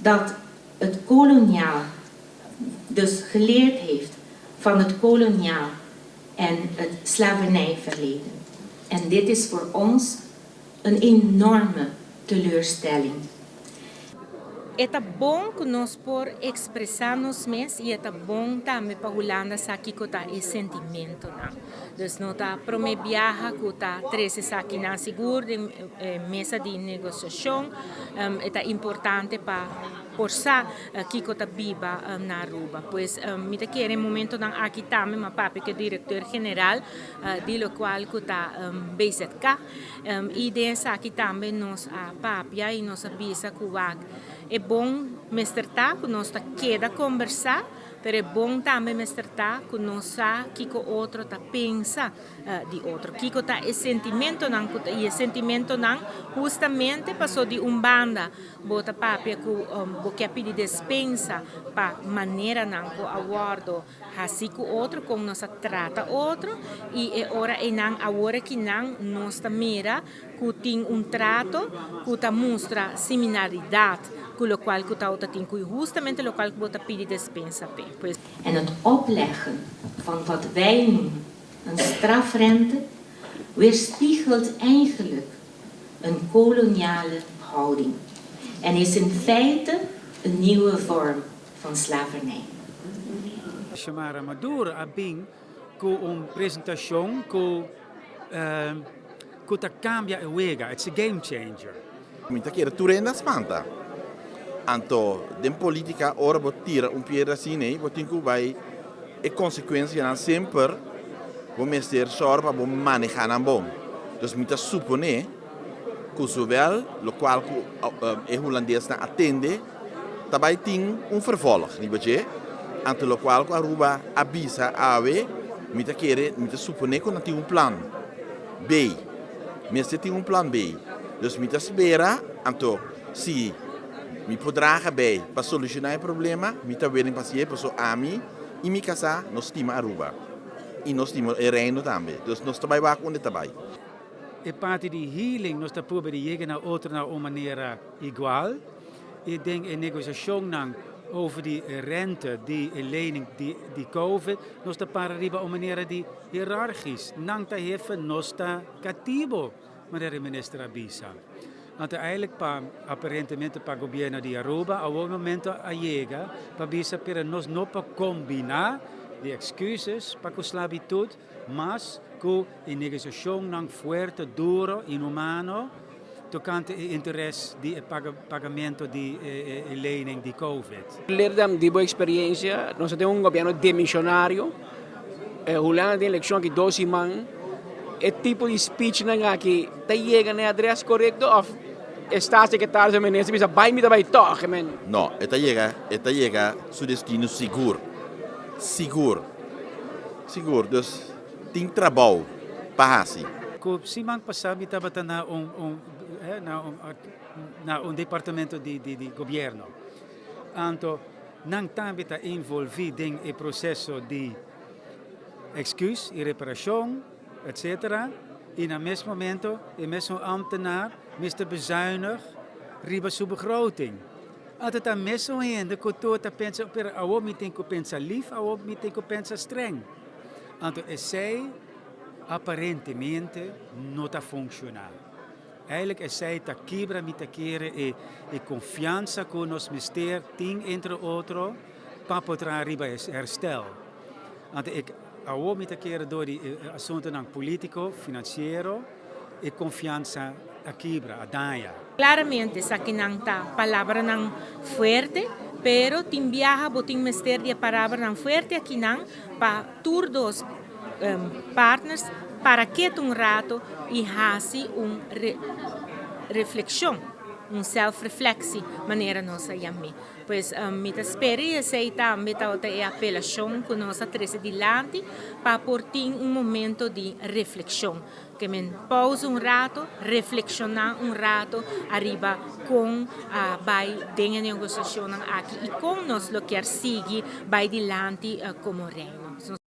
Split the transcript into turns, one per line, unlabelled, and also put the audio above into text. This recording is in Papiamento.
Dat het koloniaal dus geleerd heeft van het koloniaal en het slavernijverleden. En dit is voor ons een enorme teleurstelling. E ta bon ku nos por ekspresá nos mes i e ta bon tambe pa Hulanda sa kiko ta e sentimentonan. Dus no ta promé biaha ku ta trese esakinan sigur den mesa di negosiashon. E ta importante pa por sa kiko ta biba na Aruba. Pues mi ta kere e momentonan aki tambe m'a papia ku e direktor general di lokual ku ta BZK. I den esaki tambe nos a papia i nos a bisa ku wak e bon mester ta ku nos ta keda kombersá, pero e bon tambe mester ta ku nos sa kiko otro ta pensa di otro, kiko ta e sentimentonan ku ta i e sentimentonan hustamente paso di un banda bo ta papia ku bo ke pidi despensa pa maneranan ku a wòrdu Hasi ku otro kon nos a trata otro i e ora einan awor akinan nos ta mira ku tin un trato ku ta mustra similaridad ku lokual ku ta tin ku hustamente lokual ku bo ta pidi despensa p'e. Pues.
En het opleggen van wat wij noemen een strafrente weerspiegelt eigenlijk een koloniale houding en is in feite een nieuwe vorm van slavernij.
Xiomara Maduro a bin ku un presentashon ku ku ta kambia e wega, it's a game changer.
Mi ta kere tur hende a spanta. Anto den politica ora bo tira un piedra asina ei bo tin cu bay e consecuencianan semper bo mester sor pa bo maneha nan bon. Dus mi ta supone cu zowel locual cu e Hulandesnan a tende ta bai tin un vervolg riba dje, anto locual cu Aruba a bisa awe, mi ta kere, mi ta supone cu nan tin un plan B, mester tin un plan B, dus mi ta spera, anto si mi por draga bay pa soluciona e problema, mi ta willing pa haci'e, pasobra ami y mi casa nos stima Aruba y nos stima e Reino tambe, dus nos ta bay wak unda e ta bay.
E parti di healing nos ta prueba di yega na otro na un manera igual y den e negociacionnan over di e rente di e lening di di covid nos ta para riba un manera di hierarchisch, nan ta hefe nos ta catibo, manera e minister a bisa. Anto eigenlijk pa aparentemente pa gobierno di Aruba awor e momento a yega pa bisa pero nos no por combina di excuses pa cu slavitud mas cu e negociacionnan fuerte, duro, inhumano tocante e interes di e pagamento di e lening di Covid.
Leerdam, di bo experiencia, nos a tin un gobierno demisionario, Hulanda tin eleccion aki dos siman, e tipo di speechnan aki ta yega na e adres corecto of e staatssecretaris of minister bisa bay mi ta bay tog?
No, e ta yega, e ta yega su destino sigur, sigur, sigur, dus tin trabou pa hasi.
Ku siman pasá mi tabata na un un na un na un departamento di di di gobierno. Anto nan tambe ta envolví den e proseso di eksküs i reparashon etsetera i na mes momento e mesun ambtenaar mester bezuinig riba su begroting. Anto ta mesun hende ku tur ta pensa pero awor mi tin ku pensa lif awor mi tin ku pensa streng. Anto esei aparentemente no ta funciona. Eigenlijk esei ta kibra mi ta kere e e confiansa cu nos mester tin entre otro pa por traha riba e herstel. Anto e awor mi ta kere door di e asuntonan politico, financiero e confiansa a kibra, a daña.
Claramente esakinan ta palabranan fuerte, pero tin biaha bo tin mester di e palabranan fuerte akinan pa tur dos partners para ketu un rato y haci un reflexion, un self-reflectie manera nos a yam'é. Pues mi ta spera y esey tambe tabata e apelacion cu nos a trece dilanti pa por tin un momento di reflexion. Ke men pausa un rato, reflekshoná un rato ariba kon a bai den e negosiashonnan aki i kon nos lo kier sigui bai dilanti komo Reino.